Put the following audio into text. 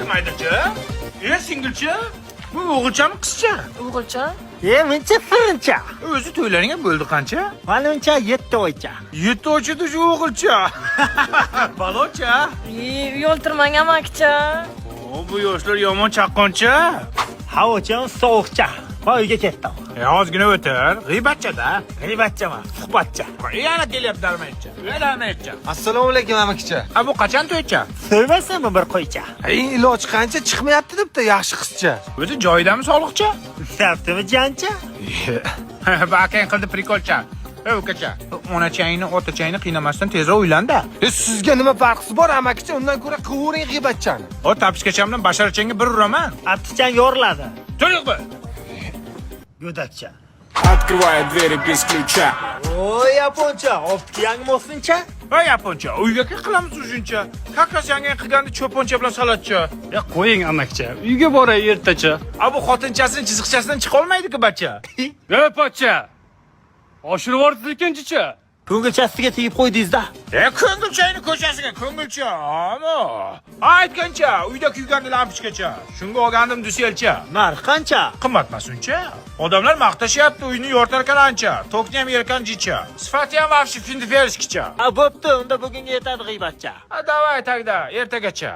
Maydacha? E, singilcha? Bu o'g'ilchami, qizcha? O'g'ilcha. E, muncha firincha. O'zi to'ylaringga bo'ldi qancha? Manimcha 7 oycha. 7 oychada shu o'g'ilcha. Balocha. E, uyaltirmang, amakcha. O, bu yoshlar yomon chaqqoncha. Havocham sovuqcha. Va uyga ketdim. E, ozgina o'tir. G'iybatchada. G'iybatcha, suhbatcha. Yana kelyapti darmaychi. Darmaychi. Assalomu alaykum, amakicha. A, bu qachon to'ycha? So'ymaysanmi bir qo'ycha? Ey, iloj qancha, chiqmayapti debdi yaxshi qizcha. O'zi joyidami soliqcha? Ustabdimi jancha? Bu akang qildi прикол cha. Ey, ukacha, onachangni, otachangni qiynamasdan tezroq uylanda. E, sizga nima farqisi bor, amakicha? Undan ko'ra qilvering g'iybatchani. O, tapichkacham bilan basharachangga bir uraman. Abtichang yoriladi. To'liq bu. Go'dakcha. Открываю двери без ключа. O, yaponcha, olibdi yangi mo'sincha. Voy, yaponcha, uyga qilamiz uzuncha. Как раз yangi qilganda cho'poncha bilan salatcha. Ya qo'ying, amakcha, uyga boray ertacha. A, bu xotinchasini chiziqchasidan chiqa olmaydi-ku bacha. Ey, pochcha, oshirib yuborsiz ikkinchicha. Ko'ngilchasiga tegib qo'ydingiz-da. E, ko'ngilchangni ko'chasiga, ko'ngilcha. Ammo aytgancha, uyda kuygandi lampochkacha. Shunga olgandim duselcha. Narx qancha? Qimmat emas uncha. Odamlar maqtashyapti, uyni yortarkan ancha. Tokni ham yerkan jicha. Sifati ham вообще финдифельский cha. Ha, bo'pti, unda bugunga yetadi g'iybatcha. A, давай тогда, ertagacha.